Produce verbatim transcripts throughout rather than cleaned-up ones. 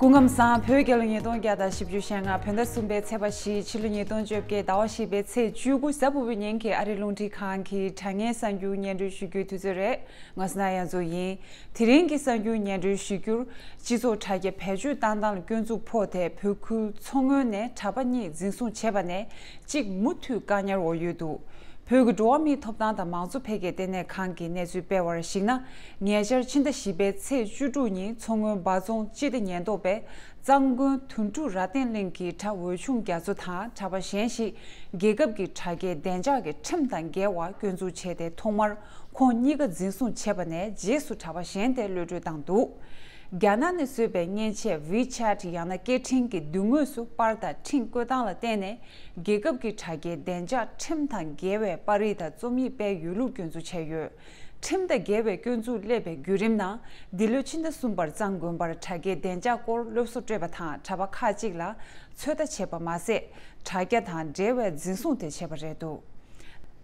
སྐུ་ཁམས་བཟང་། བོད་རྒྱལ་ལོ་ཉིས་སྟོང་བརྒྱ་དང་བཞི་བཅུ་ཞེ་ལྔ། བོད་ཟླ་གསུམ་པའི་ཚེས་པ་བཞི། ཕྱི་ལོ་ཉིས་སྟོང་བཅོ་བརྒྱད། ཟླ་བ་བཞི་པའི་ཚེས་བཅུ་དགུ། གཟའ་ཕུར་བུའི་ཉིན་གྱི་ཨ་རིའི་རླུང་འཕྲིན་ཁང་གི་དྲ་བརྙན་གསར་འགྱུར་སྙན་སྒྲོན་ཞུ་རྒྱུའི་དུས་ཚོད་རེད། ང་སི་ན་ཡ་མཚོ་ཡིན། དེ་རིང་གི་གསར་འགྱུར་སྙན་སྒྲོན་ཞུ་རྒྱུར། སྤྱི་ཚོགས་དྲ་རྒྱ་བེད་སྤྱོད་བཏང་སྟངས་ལ་སྐྱོན་འཛུགས་ཕོག་སྟེ། བོད་ཁུལ་མཚོ་སྔོན་ནས་གྲྭ་པ་གཉིས་འཛིན་བཟུང་བྱས་པ་ནས་གཅིག་མུ་མཐུད་བཀག་ཉར་འོག་ཡོད་འདུག་བོད་ཀྱི་འགྲོ་བ་མིའི་ཐོབ་ཐང་དང་མང་གཙོ་འཕེལ་རྒྱས་ལྟེ་གནས་ཁང་གིས་གནས་ཚུལ་སྤེལ་བར་གཞིགས་ན། ཉེ་ཆར་ཕྱི་ཟླ་བཞི་པའི་ཚེས་བཅུ་དྲུག་ཉིན་མཚོ་སྔོན་འབའ་རྫོང་སྤྱི་བདེ་ཉེན་རྟོག་པས་གཙང་དགོན་དོན་གྲུབ་ར་བརྟན་གླིང་གི་གྲྭ་འོས་ཆུང་རྒྱ་མཚོ་དང་གྲྭ་པ་གཞན་ཞིག་རྒྱལ་ཁབ་ཀྱི་དྲ་རྒྱའི་བདེ་འཇགས་ཀྱི་ཁྲིམས་དང་འགལ་བར་སྐྱོན་འཛུགས་བྱས་ཏེ། ཐོག་མར་ཁོང་གཉིས་ཀ་འཛིན་བཟུང་བྱས་པ་ནས། རྗེས་སུ་གྲྭ་པ་གཞན་དེ་གློད་གྲོལ་བཏང་འདུག་རྒྱ་ནག་ནས་བཟོས་པའི་མཉེན་ཆས་ཝི་ཆེ་ཊི་ཡང་ན་སྐད་འཕྲིན་གྱི་མདུན་ངོས་སུ་པར་དང་འཕྲིན་བཀོད་སྟངས་ལ་བརྟེན་ནས། རྒྱལ་ཁབ་ཀྱི་དྲ་རྒྱའི་བདེ་འཇགས་ཁྲིམས་དང་འགལ་བའི་པར་རིས་དང་རྩོམ་ཡིག་སྤེལ་ཡོད་ལུགས་སྐྱོན་འཛུགས་བྱས་ཡོད། ཁྲིམས་དང་འགལ་བའི་སྐྱོན་འཛུགས་སླེབས་པའི་བརྒྱུད་རིམ་ནང་། འདི་ལོའི་ཕྱི་ཟླ་གསུམ་པར་གཙང་དགོན་པར་དྲ་རྒྱའི་བདེ་འཇགས་སྐོར་སློབ་གསོ་སྤྲོད་པ་དང་། གྲྭ་པ་ཁག་ཅིག་ལ་ཚོད་ལྟ་བྱས་པ་མ་ཟད། དྲ་རྒྱ་དང་འབྲེལ་བའི་འཛིན་བཟུང་དེ་བྱས་པ་རེད་འདུག་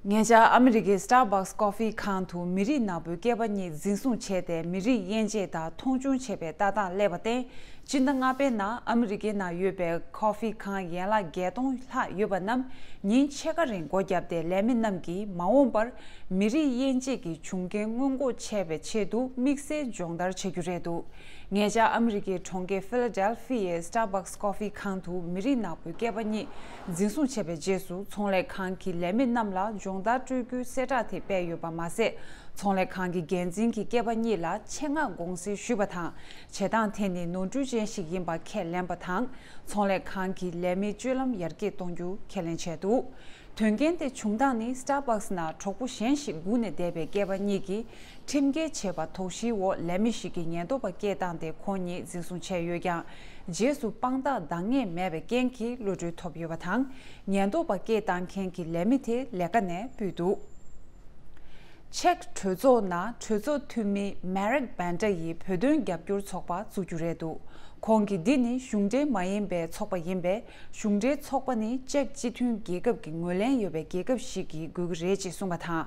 ཉེ་ཆར་ཨ་མི་རི་ཀའི་Starbucks ཀོ་ཧྥི་ཁང་དུ་མི་རིགས་ནག་པོའི་སྐྱེས་པ་གཉིས་འཛིན་བཟུང་བྱས་ཏེ། མི་རིགས་དབྱེ་འབྱེད་དང་མཐོང་ཆུང་བྱས་པའི་ལྟ་སྟངས་སླེབས་པར་བརྟེན། སྤྱི་ཟླ་ལྔ་པའི་ནང་ཨ་མི་རི་ཀའི་ནང་ཡོད་པའི་ཀོ་ཧྥི་ཁང་ཡན་ལག་བརྒྱད་སྟོང་ལྷག་ཡོད་པ་རྣམས་ཉིན་ཕྱེད་ཀ་རིང་སྒོ་བརྒྱབ་སྟེ། ལས་མི་རྣམས་ཀྱིས་མ་འོངས་པར་མི་རིགས་དབྱེ་འབྱེད་ཀྱི་བྱུང་རྐྱེན་སྔོན་འགོག་བྱེད་པའི་ཆེད་དུ་དམིགས་བསལ་སྦྱོང་བརྡར་བྱེད་རྒྱུ་རེད་འདུག་ཉེ་ཆར་ཨ་མི་རི་ཀའི་གྲོང་ཁྱེར་ཕི་ལ་ཌེལ་ཕི་ཡའི་Starbucks ཀོ་ཧྥི་ཁང་དུ་མི་རིགས་ནག་པོའི་སྐྱེས་པ་གཉིས་འཛིན་བཟུང་བྱས་པའི་རྗེས་སུ། ཚོང་ལས་ཁང་གི་ལས་མི་རྣམས་ལ་སྦྱོང་བརྡར་སྤྲོད་རྒྱུའི་གསལ་བསྒྲགས་དེ་སྤེལ་ཡོད་པ་མ་ཟད། ཚོང་ལས་ཁང་གི་འགན་འཛིན་གྱིས་སྐྱེས་པ་གཉིས་ལ་ཆེད་མངགས་དགོངས་སེལ་ཞུས་པ་དང་། བྱེད་སྟངས་དེ་ནི་ནོར་འཁྲུལ་ཅན་ཞིག་ཡིན་པ་ཁས་ལེན་པ་དང་། ཚོང་ལས་ཁང་གི་ལས་མིའི་སྤྱོད་ལམ་ཡར་རྒྱས་གཏོང་རྒྱུ་ཁས་ལེན་བྱས་འདུག་དོན་རྐྱེན་དེ་བྱུང་སྟངས་ནི། Starbucks ནང་གྲོགས་པོ་གཞན་ཞིག་སྒུག་ནས་བསྡད་པའི་སྐྱེས་པ་གཉིས་ཀྱིས་ཁྲིམས་འགལ་བྱས་པ་དོགས་གཞིའི་འོག་ལས་མི་ཞིག་གིས་ཉེན་རྟོག་པ་སྐད་བཏང་སྟེ། ཁོང་གཉིས་འཛིན་བཟུང་བྱས་ཡོད་ཀྱང་། རྗེས་སུ་དཔང་རྟགས་འདང་ངེས་མེད་པའི་རྐྱེན་གྱིས་གློད་གྲོལ་ཐོབ་ཡོད་པ་དང་། ཉེན་རྟོག་པ་སྐད་བཏང་མཁན་གྱི་ལས་མི་དེ་ལས་ཀ་ནས་ཕུད་འདུག་ཅེཀ་གྲོས་ཚོགས་ནང་གྲོས་ཚོགས་འཐུས་མི་མེ་རིག་བན་ཏྲ་ཡིས་བོད་དོན་རྒྱབ་སྐྱོར་ཚོགས་པ་བཙུགས་རྒྱུ་རེད་འདུག་ཁོང་གིས་འདི་ནི་གཞུང་འབྲེལ་མ་ཡིན་པའི་ཚོགས་པ་ཡིན་པས། གཞུང་འབྲེལ་ཚོགས་པ་ནི་ཅེཀ་སྤྱི་མཐུན་རྒྱལ་ཁབ་ཀྱི་ངོས་ལེན་ཡོད་པའི་རྒྱལ་ཁབ་ཞིག་གིས་དགོས་ཀྱི་རེད་ཅེས་གསུངས་པ་དང་།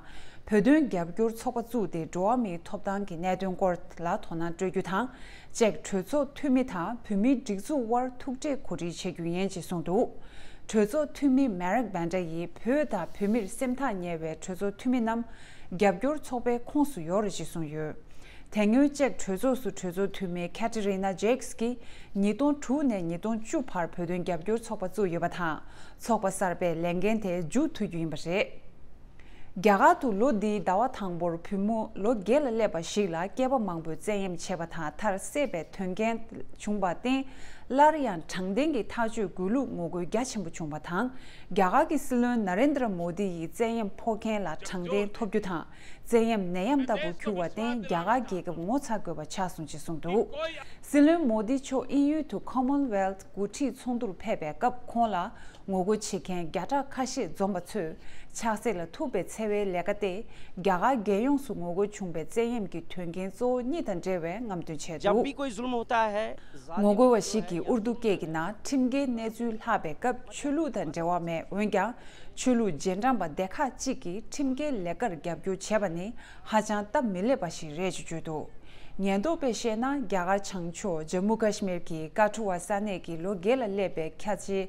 བོད་དོན་རྒྱབ་སྐྱོར་ཚོགས་པ་བཙུགས་ཏེ། འགྲོ་བ་མིའི་ཐོབ་ཐང་གི་གནད་དོན་སྐོར་ལ་དོ་སྣང་སྤྲོད་རྒྱུ་དང་། ཅེཀ་གྲོས་ཚོགས་འཐུས་མི་དང་བོད་མིའི་སྒྲིག་འཛུགས་དབར་ཐུག་འཕྲད་གོ་སྒྲིག་བྱེད་རྒྱུ་ཡིན་ཅེས་གསུངས་འདུག་གྲོས་ཚོགས་འཐུས་མི་མེ་རིག་བན་ཏྲ་ཡིས། བོད་དང་བོད་མིར་སེམས་ཐག་ཉེ་བའི་གྲོས་ཚོགས་འཐུས་མི་རྣམས་རྒྱབ་སྐྱོར་ཚོགས་པའི་ཁོངས་སུ་ཡོད་རེད་ཅེས་གསུངས་ཡོད། དེ་སྔོན་ཅེཀ་གྲོས་ཚོགས་སུ་གྲོས་ཚོགས་འཐུས་མི་ཁེ་ཏི་རི་ན་ཇེག་སི་ཀྱིས་ཉིས་སྟོང་དྲུག་ནས་ཉིས་སྟོང་བཅུ་བར་བོད་དོན་རྒྱབ་སྐྱོར་ཚོགས་པ་བཙུགས་ཡོད་པ་དང་། ཚོགས་པ་གསར་པས་ལས་འགན་དེ་མཇུག་མཐུད་རྒྱུ་ཡིན་པ་རེད། རྒྱ་གར་དུ་ལོ་འདིའི་ཟླ་བ་དང་པོར་བུ་མོ་ལོ་བརྒྱད་ལ་སླེབས་པ་ཞིག་ལ་སྐྱེས་པ་མང་པོས་བཙན་གཡེམ་བྱས་པ་དང་། མཐར་བསད་པའི་དོན་རྐྱེན་བྱུང་བར་བརྟེན། སླར་ཡང་དྲང་བདེན་གྱི་ཐག་གཅོད་དགོས་ལུགས་ངོ་རྒོལ་རྒྱ་ཆེན་པོ་བྱུང་བ་དང་། རྒྱ་གར་གྱི་སྲིད་བློན་ན་རེན་དྲ་མོ་དི་ཡིས་བཙན་གཡེམ་ཕོག་མཁན་ལ་དྲང་བདེན་ཐོབ་རྒྱུ་དང་། བཙན་གཡེམ་ནད་ཡམས་ལྟ་བུ་འགྱུར་བར་བརྟེན། རྒྱ་གར་རྒྱལ་ཁབ་ངོ་ཚ་དགོས་པ་ཆགས་སོང་ཅེས་གསུངས་འདུག་སྲིད་བློན་མོ་དི་མཆོག་དབྱིན་ཡུལ་དུ་Commonwealth འགོ་ཁྲིད་ཚོགས་འདུར་ཕེབས་པའི་སྐབས། ཁོང་ལ་ངོ་རྒོལ་བྱེད་མཁན་བརྒྱ་ཕྲག་ཁ་ཤས་འཛོམས་པ་ཚོས་ཆབ་སྲིད་ལ་ཐུག་པའི་འཚེ་བའི་ལས་ཀ་སྟེ། རྒྱ་གར་རྒྱལ་ཡོངས་སུ་ངོ་རྒོལ་བྱུང་བའི་བཙན་གཡེམ་གྱི་དོན་རྐྱེན་གཙོ་བོ་གཉིས་དང་འབྲེལ་བའི་རྔམ་སྟོན་བྱས་འདུག་ངོ་རྒོལ་བ་ཞིག་གིས་ཨུར་དུ་སྐད་ཀྱི་ནང་ཁྲིམས་འགལ་གནས་ཚུལ་ལྷག་པའི་སྐབས། ཆོས་ལུགས་དང་འབྲེལ་བ་མེད། འོན་ཀྱང་ཆོས་ལུགས་རྗེས་འབྲང་པ་སྡེ་ཁག་ཅིག་གིས་ཁྲིམས་འགལ་ལས་ཀར་རྒྱབ་སྐྱོར་བྱས་པ་ནི་ཧ་ཅང་སྟབས་མི་ལེགས་པ་ཞིག་རེད་ཅེས་བརྗོད་འདུག་ཉེན་རྟོག་པས་བཤད་ན། རྒྱ་གར་བྱང་ཕྱོགས་ཇམ་མུ་ཀ་ཤི་མིར་གྱི་ཀ་ཁྲུ་ཝ་ས་གནས་ཀྱི་ལོ་བརྒྱད་ལ་སླེབས་པའི་ཁྱ་ཆེ་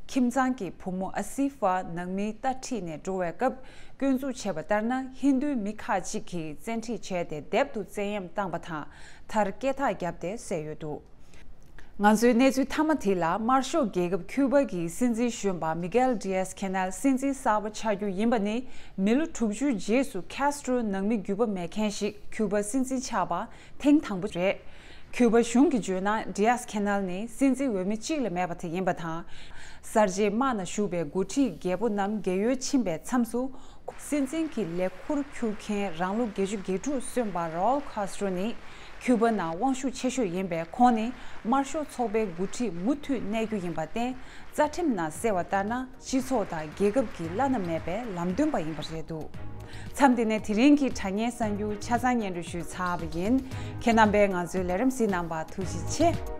ཁྱིམ་ཚང་གི་བུ་མོ་ཨ་སི་ཧྥ་ནང་མིའི་རྟ་ཁྲིད་ནས་འགྲོ་བའི་སྐབས། སྐྱོན་འཛུགས་བྱས་པ་ལྟར་ན། ཧིན་རྡུའི་མི་ཁག་ཅིག་གིས་བཙན་ཁྲིད་བྱས་ཏེ། སྡེབ་ཏུ་བཙན་གཡེམ་བཏང་པ་དང་། མཐར་སྐད་ཐག་བརྒྱབ་སྟེ་བསད་ཡོད་འདུག་ང་ཚོའི་གནས་ཚུལ་མཐའ་མ་དེ་ལ། དམར་ཤོག་རྒྱལ་ཁབ་ཁྱུ་པ་གི་སྲིད་འཛིན་གཞོན་པ་མི་གྷེལ་ཌི་ཡས་ཁེ་ནལ་སྲིད་འཛིན་གསར་པ་ཆགས་རྒྱུ་ཡིན་པ་ནི། མི་ལོ་དྲུག་ཅུའི་རྗེས་སུ་ཁེ་སི་ཏྲོ་ནང་མི་རྒྱུད་པ་མེད་མཁན་ཞིག་ཁྱུ་པ་སྲིད་འཛིན་ཆགས་པ་ཐེངས་དང་པོ་རེད། ཁྱུ་པ་གཞུང་གིས་བརྗོད་ན། ཌི་ཡས་ཁེ་ནལ་ནི་སྲིད་འཛིན་འོས་མི་གཅིག་ལས་མེད་པ་དེ་ཡིན་པ་དང་། གསར་བརྗེའི་དམག་ནང་ཞུགས་པའི་འགོ་ཁྲིད་རྒྱལ་པོ་རྣམས་རྒས་ཡོལ་ཕྱིན་པའི་མཚམས་སུ། སྲིད་འཛིན་གྱི་ལས་ཁུར་འཁྱུར་མཁན་རང་ལོ་བརྒྱད་ཅུ་གྱ་དྲུག་སོན་པ་རའུལ་ཁཱ་སི་ཏྲོ་ནི་ཁྱུ་པ་ནང་དབང་ཤུགས་ཆེ་ཤོས་ཡིན་པས། ཁོང་ནི་དམར་ཤོག་ཚོགས་པའི་འགོ་ཁྲིད་མུ་མཐུད་གནས་རྒྱུ་ཡིན་པར་བརྟེན། རྩ་ཁྲིམས་ནང་གསལ་བ་ལྟར་ན། སྤྱི་ཚོགས་དང་རྒྱལ་ཁབ་ཀྱི་བླ་ན་མེད་པའི་ལམ་སྟོན་པ་ཡིན་པ་རེད་འདུག་མཚམས་འདི་ནས་དེ་རིང་གི་དྲ་བརྙན་གསར་འགྱུར་ཆ་ཚང་སྙན་སྒྲོན་ཞུས་ཚར་བ་ཡིན། ཁྱེད་རྣམ་པས་ང་ཚོའི་ལས་རིམ་གཟིགས་གནང་བར་ཐུགས་རྗེ་ཆེ།